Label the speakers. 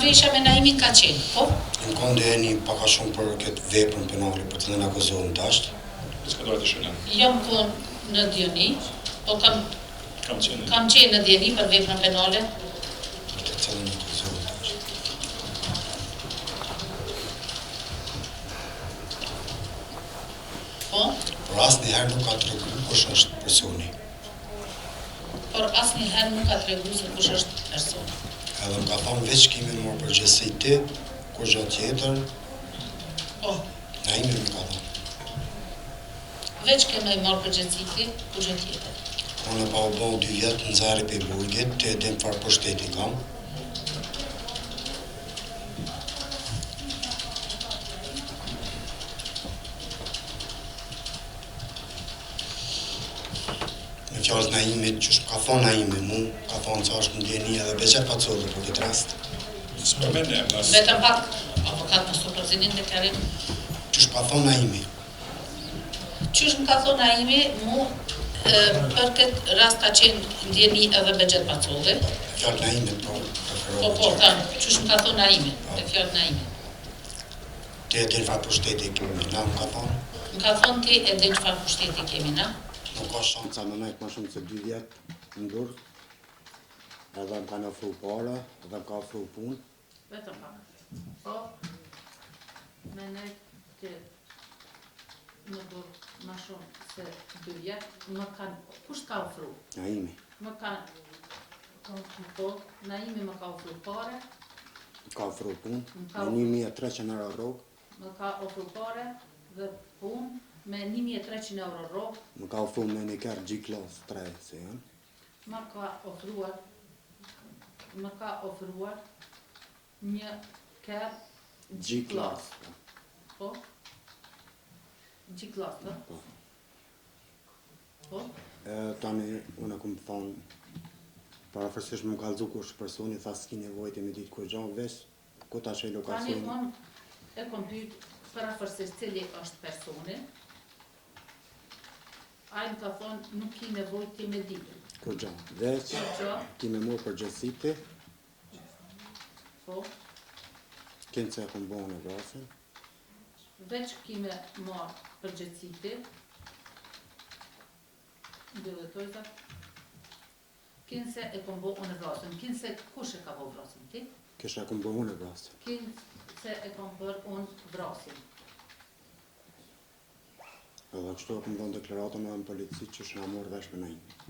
Speaker 1: Marrëveshja me Naimin ka qenë, po?
Speaker 2: Në kom dijeni pak a shumë për këtë veprën penale për të cilën akuzohem tash.
Speaker 3: S'ka dojtë të shënë.
Speaker 1: Jam kon në dijeni, po kam
Speaker 3: Kam qenë.
Speaker 1: kam qenë në dijeni për veprën penale.
Speaker 2: Për të cilën akuzohem tash.
Speaker 1: Po,
Speaker 2: Por asnjëherë nuk ka tregu kush është personi.
Speaker 1: por asnjëherë nuk ka tregu se kush është personi.
Speaker 2: Edhe më ka thonë veç ki me marrë përgjegjësi ti, kurgjo tjetër,
Speaker 1: Po,
Speaker 2: Naimi më ka thonë.
Speaker 1: veç ke me i marrë përgjegjësi ti, kurgjo tjetër.
Speaker 2: Unë pa u bo dy vjet nxerri pe burgit, ti e din çfarë pushteti kam. Me fjalët Naimit, që ka thonë Naimi mu, ka thonë se është në dijeni edhe Behgjet Pacolli për këtë rast.
Speaker 3: S'përmend emra.
Speaker 1: Vetëm pak, avokat mos u përzini në deklarim.
Speaker 2: Që ka thonë Naimi,
Speaker 1: Qysh më ka thonë Naimi, mu e, për këtë rast ka qenë në dijeni edhe Behgjet Pacolli.
Speaker 2: me fjalët Naimit, po,
Speaker 1: Po,
Speaker 2: referohem
Speaker 1: po,
Speaker 2: që
Speaker 1: thamë, qysh më ka thonë Naimi, me fjalët Naimit.
Speaker 2: Ti e din çfarë pushteti kemi na, më ka thonë.
Speaker 1: Më ka thonë ti e din çfarë pushteti kemi na.
Speaker 2: Nuk ka shanca me nejt më shumë se dy vjet në burg. Edhe më kanë ofru para, edhe më ka ofru punë.
Speaker 1: Vetëm pak. Po, me ne të në burg ma shumë se dy vjet, më kanë, kush ka ofru?
Speaker 2: Naimi,
Speaker 1: Më kanë, po, Naimi më ka ofru pare,
Speaker 2: më ka ofru punë,
Speaker 1: Më ka
Speaker 2: me 1300 euro rrogë,
Speaker 1: më ka ofru pare dhe punë me 1300 euro rrogë,
Speaker 2: më ka ofru me një kerr G-Class 3 se janë.
Speaker 1: më ka ofruar, më ka ofruar një kerr
Speaker 2: G-Class.
Speaker 1: Po? G-Class, po?
Speaker 2: Po.
Speaker 1: Po?
Speaker 2: E, tani, unë e kum thonë, parafërsisht më kallzu kush personi, tha s'ki nevojë të me ditë kur gjo, veç, ku ta shej
Speaker 1: Tani
Speaker 2: lokacionin.
Speaker 1: unë e kom pyet përafërsisht cili është personi. Ai më ka thonë nuk ki nevojë ti me ditë.
Speaker 2: Kur gjo, veç,
Speaker 1: Kur gjo,
Speaker 2: ki me morë përgjegjësi ti,
Speaker 1: po,
Speaker 2: kinë se e kum bo në vrasjen,
Speaker 1: veç ki me marrë përgjegjësi ti. Mbyllë tojza. Kinse e kom bo unë vrasjen. Kinse kush e ka bo vrasjen ti?
Speaker 2: kisha e kum bo unë vrasjen.
Speaker 1: Kinse e kom bërë unë vrasjen.
Speaker 2: Edhe kështu e kum dhonë deklaratën edhe në polici që shna morë vesh me Naimin.